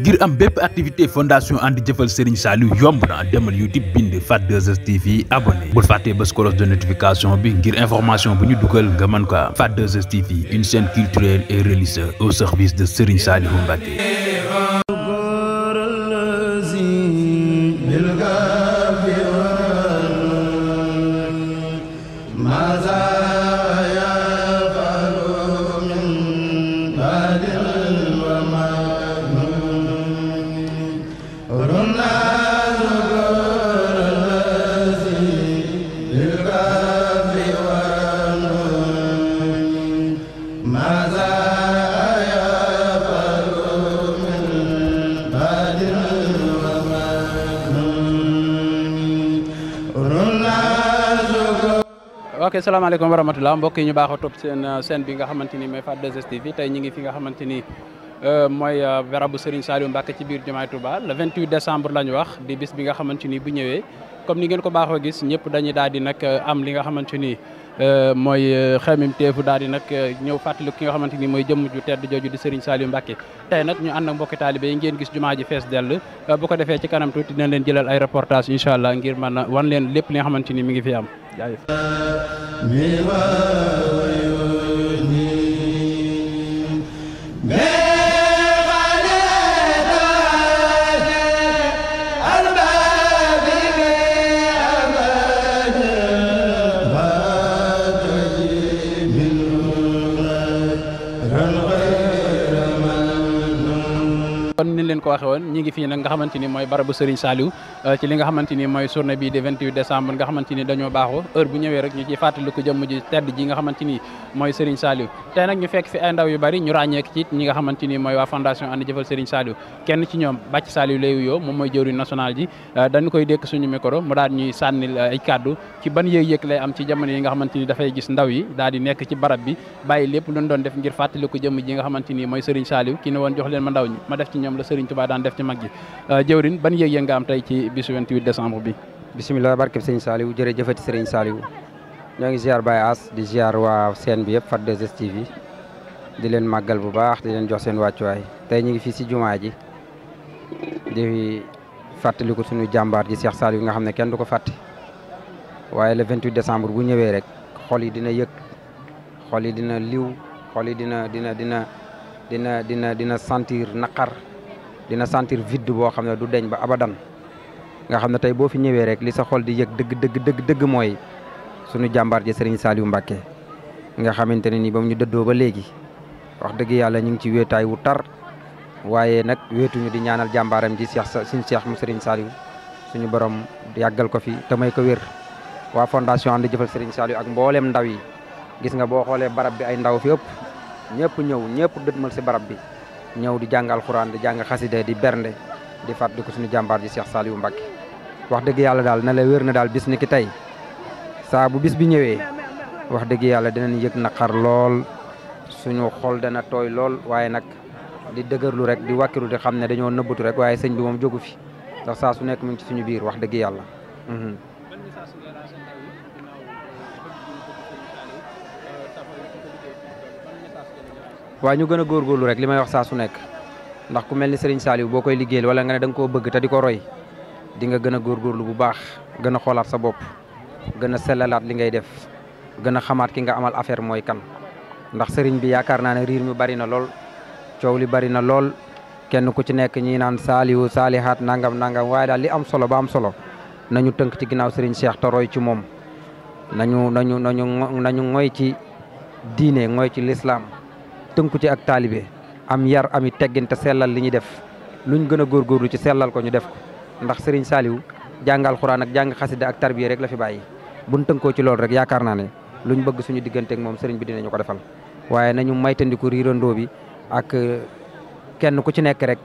ngir am bépp activité fondation andi jëfal Serigne Saliou yomb na demal YouTube bind Fat 2S TV abonné bul fàttee bés cloche de notification bi ngir information bu ñu dugal nga mën ko am. Fat 2S TV, une chaîne culturelle et religieuse au service de Serigne Saliou Mbacké. ok salaamaaleykum wa rahmatulah mbokk yi ñu baax a topp seen chaîne bi nga xamante ni mooy Fat 2S TV tey ñu ngi fi nga xamante ni mooy barabu Serigne Saliou Mbacké ci biir Jumaay Touba le 28 décembre la ñu wax di bis bi nga xamante ni bu ñëwee comme ni ngeen ko baaxoo gis ñëpp dañuy daal di nag am li nga xamante ni mooy xemim teefu daal di nag ñëw fàttali ki nga xamante ni mooy jëmm ju tedd jooju di Serigne Saliou Mbacké tey nag ñu ànd ak mbokki taalibe yi ngeen gis jumaa ji fees dell bu ko defee ci kanam tuuti dinañ leen jëlal ay reportage incha allah ngir mën a wan leen lépp li nga xamante ni mi ngi fi am jaajëf. kon ni leen ko waxee woon ñi ngi fii nag nga xamante ni mooy barabu Serigne Saliou ci li nga xamante ni mooy journée bii di 28 décembre nga xamante ni dañoo baaxoo heure bu ñëwee rek ñu ci fàttali ko jëmm ji tedd ji nga xamante ni mooy Serigne Saliou tey nag ñu fekk fi ay ndaw yu bari ñu ràññeek ci ñi nga xamante ni mooy waa fondation ànd jëfal Serigne Saliou kenn ci ñoom Bàcc Saliou lay wuyoo moom mooy jëwriñ national ji dañu koy dékk suñu micro mu daal ñuy sànnil ay kàddu ci ban yëg-yëg lay am ci jamono yi nga xamante ni dafay gis ndaw yi daal di nekk ci barab bi bàyyi lépp luñ doon def ngir fàttali ko jëmm ji nga xamante ni mooy Serigne Saliou ki ne woon jox leen ma ndaw ñi ma def ci ñoom la Serigne Touba daan def ci mag ji jëwriñ ban yëg-yëg nga am tey ci bisu 28 décembre bi. bisimilah barkeb Serigne Saliou jërëjëfati Serigne Saliou ñoo ngi ziar Baye As di ziar waa chaîne bi yëpp Fat 2S TV di leen màggal bu baax di leen jox seen wàccuwaay tey ñu ngi fii si jumaa ji di fàttaliku suñu jàmbaar ji Cheikh Saliou nga xam ne kenn du ko fàtte waaye le 28 décembre bu ñëwee rek xol yi dina yëg xol yi dina liw xol yi dina sentir naqar dina sentir vide boo xam ne du deñ ba abadan nga xam ne tey boo fi ñëwee rek li sa xol di yëg dëgg mooy suñu jàmbaar ji Serigne Saliou Mbacké nga xamante ne ni ba mu ñu dëddoo ba léegi wax dëgg yàlla ñu ngi ci wéetaay wu tar waaye nag wéetuñu di ñaanal jàmbaaram ji suñu Cheikh mu Serigne Saliou suñu borom yàggal ko fi te may ko wér waa fondation ànd jëfal Serigne Saliou ak mboolem ndaw yi gis nga boo xoolee barab bi ay ndaw fi ëpp ñëpp dëtmal si barab bi ñëw di jàng alxuraan di jàng xasida di bernde di fàttali ko suñu jàmbaar ji Cheikh Saliou Mbacké wax dëgg yàlla daal na la wér na daal bis ni ki tey saa bu bis bi ñëwee wax dëgg yàlla dinañ yëg naqar lool suñu xol dana tooy lool waaye nag di dëgërlu rek di wàkkiru di xam ne dañoo nëbbatu rek waaye sëñ bi moom jógu fi ndax saa su nekk mu ngi ci suñu biir wax dëgg yàlla. waaye ñu gën a góorgóorlu rek li may wax saa su nekk ndax ku mel ni Serigne Saliou boo koy liggéeyal wala nga ne da nga koo bëgg te di ko roy di nga gën a góorgóorlu bu baax gën a xoolaat sa bopp gën a sellalaat li ngay def gën a xamaat ki nga amal affaire mooy kan ndax Serigne bi yaakaar naa ne riir mi bari na lool coow li bari na lool kenn ku ci nekk ñi naan Saliou saalihaat nangam waaye daal li am solo ba am solo nañu tënk ci ginnaaw Serigne Cheikh te roy ci moom nañu ngoy ci diine ngoy ci l'islam tënku ci ak taalibe am yar ami teggin te sellal li ñuy def luñ gën a góorgóorlu ci sellal ko ñu def ko ndax Serigne Saliou jàng alxuraan ak jàng xasida ak tarbiya rek la fi bàyyi buñ tënkoo ci loolu rek yaakaar naa ne luñ bëgg suñu diggante ak moom Serigne bi dinañu ko defal waaye nañu maytandiku riirandoo bi ak kenn ku ci nekk rek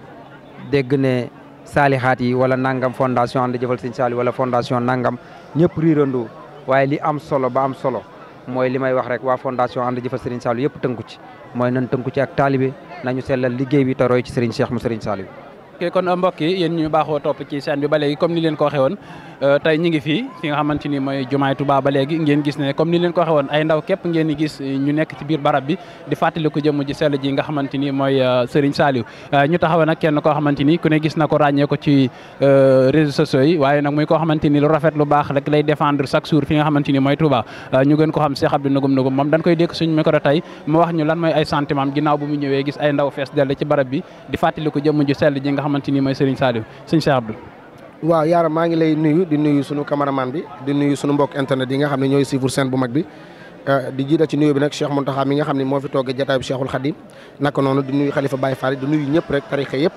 dégg ne saalihaat yi wala nangam fondation ànd jëfal Serigne Saliou wala fondation nangam ñëpp riirandoo waaye li am solo ba am solo mooy li may wax rek waa fondation ànd jëfal Serigne Saliou yëpp tënku ci mooy nan tënku ci ak taalibe nañu sellal liggéey bi te roy ci Serigne Cheikh mu Serigne Saliou ok kon mbokk yi yéen ñu baaxoo topp ci chaîne bi ba léegi comme ni leen ko waxee woon tey ñi ngi fii fi nga xamante ni mooy jumaay Touba ba léegi ngeen gis ne comme ni leen ko waxee woon ay ndaw képp ngeen di gis ñu nekk ci biir barab bi di fàttali ko jëmm ji sell ji nga xamante ni mooy Serigne Saliou ñu taxaw nag kenn koo xamante ni ku ne gis na ko ràññee ko ci réseaux sociaux yi waaye nag muy koo xamante ni lu rafet lu baax rek lay défendre chaque jour fi nga xamante ni mooy Touba ñu gën ko xam Cheikh Abdou Nougoum Nougoum moom dañ koy dékk suñu micro tey mu wax ñu lan mooy ay sentiment ginnaaw bu mu ñëwee gis ay ndaw fees dell ci barab bi di fàttali ko jëmm ji sell ji nga xamante ni mooy Serigne Saliou sëñ Cheikh Abdou. waaw Yaara maa ngi lay nuyu di nuyu sunu cameraman bi di nuyu sunu mbokk internet yi nga xam ne ñooy suivre scène bu mag bi di jiital ci nuyu bi nag Cheikh Mountakha mi nga xam ne moo fi toogee jotaay bi Cheikhul Khadim naka noonu di nuyu Khalifa Baye Fall di nuyu ñëpp rek tarixa yëpp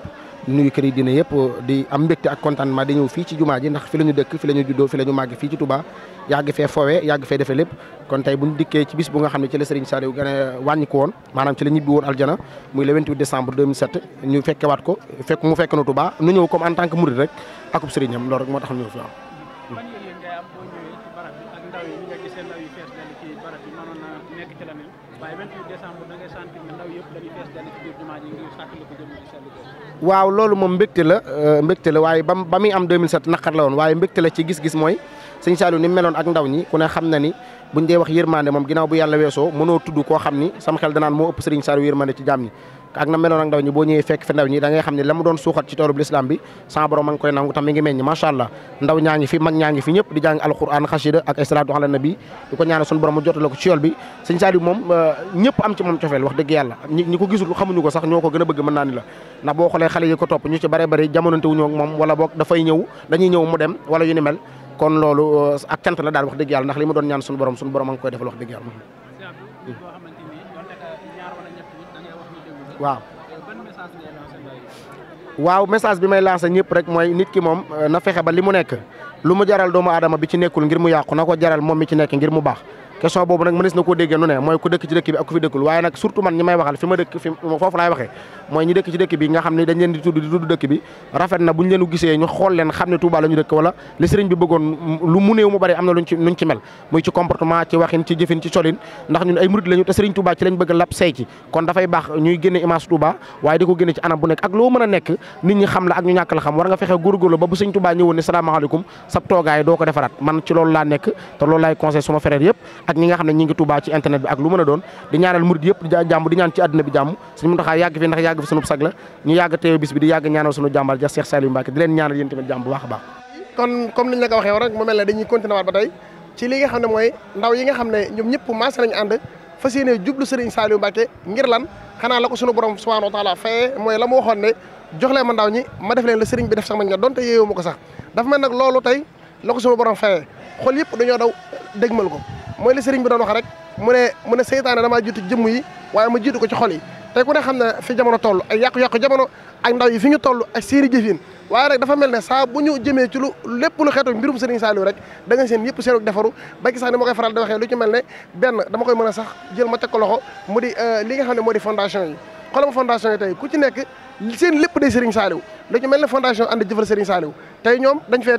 di nuyu kër yi dina yëpp di am mbégte ak contentement di ñëw fii ci jumaa ji ndax fi la ñu dëkk fi la ñu juddoo fi la ñu màgg fii ci Touba yàgg fee foowee yàgg fee defee lépp kon tey buñ dikkee ci bis bu nga xam ne ci la Serigne Saliou gën a wàññi ko woon maanaam ci la ñibbi woon aljana muy le 28 décembre 2007 ñu fekkewaat ko mu fekk na Touba nu ñëw comme en tant que murid rek akub Serigne am loolu rek moo tax ñu ñëw fi waaw loolu moom mbégte la waaye ba muy am 2007 naqar la woon waaye mbégte la ci gis-gis mooy sëñ Saliou ni meloon ak ndaw ñi ku ne xam na ni buñ dee wax yërmande moom ginnaaw bu yàlla weesoo mënoo tudd koo xam ni sam xel danaan moo ëpp sëriñ Saliou yërmande ci jaam ñi ak na meloon ak ndaw ñi boo ñëwee fekk fi ndaw ñi da ngay xam ne la mu doon suuxat ci toolub l'islam bi sama borom ma ngi koy nangu tam mi ngi meññ macha allah ndaw ñaa ngi fi mag ñaa ngi fi ñëpp di jàng alquran xasida ak ay salaatu ala nabi di ko ñaanal suñu borom mu jotale ko ci yool bi sëñ Saliou moom ñëpp am ci moom cofeel wax dëgg yàlla ñi ko gisul xamuñu ko sax ñoo ko gën a bëgg mën naa ni la ndax boo xoolee xale yi ko topp ñu ci bare bari jamonante wuñu ak moom wala boog dafay ñëw dañuy ñëw mu dem wala yu ni mel kon loolu ak cant la daal wax dëgg yàlla ndax li mu doon ñaan suñu borom a ngi koy defal wax dëgg yàlla waaw message bi may lancé ñëpp rek mooy nit ki moom na fexe ba li mu nekk lu mu jaral doomu aadama bi ci nekkul ngir mu yàqu na ko jaral moom mi ci nekk ngir mu baax question boobu nag mënees na koo déggee nu ne mooy ku dëkk ci dëkk bi ak ku fi dëkkul waaye nag surtout man ñi may waxal fi ma dëkk fi foofu laay waxee mooy ñi dëkk ci dëkk bi nga xam ne dañ leen di tudd dëkk bi rafet na buñ leen gisee ñu xool leen xam ne Touba la ñu dëkk wala li sëriñ bi bëggoon lu mu néew mu bari am na luñ ci mel muy ci comportement ci waxin ci jëfin ci solin ndax ñun ay murid lañu te sëriñ Touba ci lañ bëgg lap say ci kon dafay baax ñuy génne image Touba waaye di ko génne ci anam bu nekk ak loo mën a nekk nit ñi xam la ak ñu ñàkk la xam war nga fexe góorgóorlu ba bu sëriñ Touba ñëwoon ne salaamaaleykum sab toogaay doo ko defaraat man ci loolu laa nekk te loolu laay conseil suma frère yëpp ak ñi nga xam ne ñi ngi Touba ci internet bi ak lu mën a doon di ñaanal murid yëpp di jàmm di ñaan ci àdduna bi jàmm Sëriñ Mountakha yàgg fi ndax yàgg fi sunu sag la ñu yàgg teew bis bi di yàgg ñaanal sunu jàmbaar ja Cheikh Saliou Mbacké di leen ñaanal yéen tamit jàmm bu baax a baax kon comme niñ la ko waxee woon rek mu mel ne dañuy continuer waat ba tey ci li nga xam ne mooy ndaw yi nga xam ne ñoom ñëpp maas nañu ànd fas yéene jublu Sëriñ Saliou Mbacké ngir lan xanaa la ko sunu borom subhanahu wa taala faye mooy la mu waxoon ne jox leen ma ndaw ñi ma def leen la sëriñ bi def sax ma nga donte yeewu ma ko sax dafa mel nag loolu tey la ko sunu borom faye xol yëpp dañoo daw dégmal ko mooy li sëriñ bi doon wax rek mu ne seytaane damaa jiitu jëmm yi waaye ma jiitu ko ci xol yi tey ku ne xam ne fi jamono toll ay yàqu-yàqu jamono ak ndaw yi fi ñu toll ak séeri jëfin waaye rek dafa mel ne saa bu ñu jëmee ci lu lépp lu xeetu mbirum Serigne Saliou rek da nga seen yëpp seen defaru ba gi sax ni ma koy faral di waxee lu ci mel ne benn dama koy mën a sax jël ma teg ko loxo mu di li nga xam ne moo di fondation yi xoolal ma fondation yi tey ku ci nekk seen lépp day Serigne Saliou lu ci mel ne fondation ànd jëfal Serigne Saliou tey ñoom dañ fee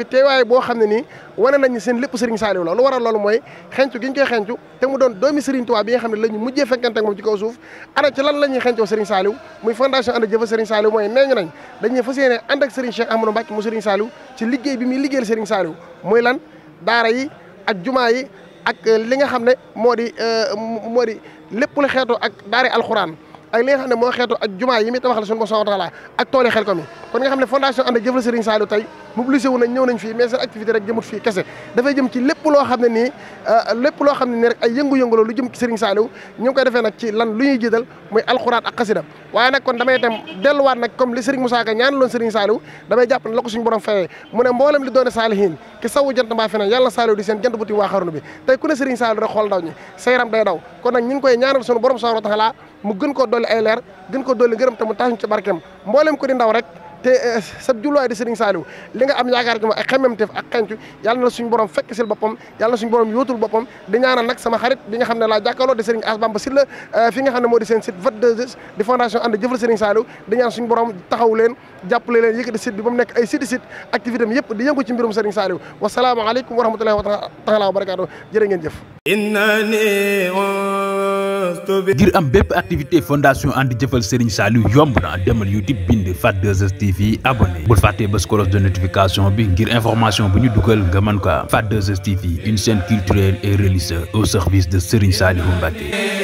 teewaay boo xam ne nii wane nañ seen lépp Serigne Saliou la lu waral loolu mooy xencu gi ñu koy xencu te mu doon doomi Serigne Touba bi nga xam ne la ñu mujjee fekkante ak moom ci kaw suuf ana ci lan la ñuy xencoo Serigne Saliou muy fondation ànd jëfal Serigne Saliou mooy nee ñu nañ dañuy fas yéene ànd ak Serigne Cheikh Ahmadou Mbacké mu Serigne Saliou ci liggéey bi muy liggéeyal Serigne Saliou muy lan daara yi ak jumaa yi ak li nga xam ne moo di lépp lu xeetoo ak daara alxuraan ak li nga xam ne moo xeetu ak jumaa yi mi tabaxal suñu borom subhanahu wa taala ak tooli xel ko mi kon nga xam ne fondation ànd jëfal Serigne Saliou tey mobilisé wu nañ ñëw nañ fii mais seen activité rek jëmut fii kese dafay jëm ci lépp loo xam ne nii rek ay yëngu-yëngu lu jëm ci Serigne Saliou ñu ngi koy defee nag ci lan lu ñuy jiital muy alxuraan ak xasida waaye nag kon damay itam delluwaat nag comme li Serigne Moussa Ka ñaan loon Serigne Saliou damay jàpp ne la ko suñu borom fayee mu ne mboolem li doone saalihiin ki sawu jant mbaa feneen yàlla Saliou di seen jant buti waa xarnu bi tey ku ne Serigne Saliou rek xool ndaw ñi sa yaram day daw kon nag ñu ngi koy ñaanal suñu borom subhanahu wa taala mu gën koo dolli ay leer gën koo dolli ngërëm te mu tax ñu ci barkeem mboolem ko di ndaw rek te sa jubluwaay di Serigne Saliou li nga am yaakaar ci moom ay xemmemteef ak xencu yàlla na suñu borom fekk sil boppam yàlla na suñu borom yóotul boppam di ñaanal nag sama xarit bi nga xam ne laa jàkkaarloo di Serigne As Bamba Sylla fi nga xam ne moo di seen site 22 di fondation ànd jëfal Serigne Saliou di ñaan suñu borom taxaw leen jàppale leen yëkkati site bi ba mu nekk ay site activité am yëpp di yëngu ci mbirum Serigne Saliou wasalaamaaleykum wa rahmatullahi wa taala wa barakaatu jërë ngeen jëf ngir am bépp activité fondation ànd jëfal Serigne Saliou yomb na demal YouTube bind FAT 2S TV abonné bul fàttee bës cloche de notification bi ngir information bu ñu dugal nga mën ko am. FAT 2S TV, une chaîne culturelle et religieuse au service de Serigne Saliou Mbacké.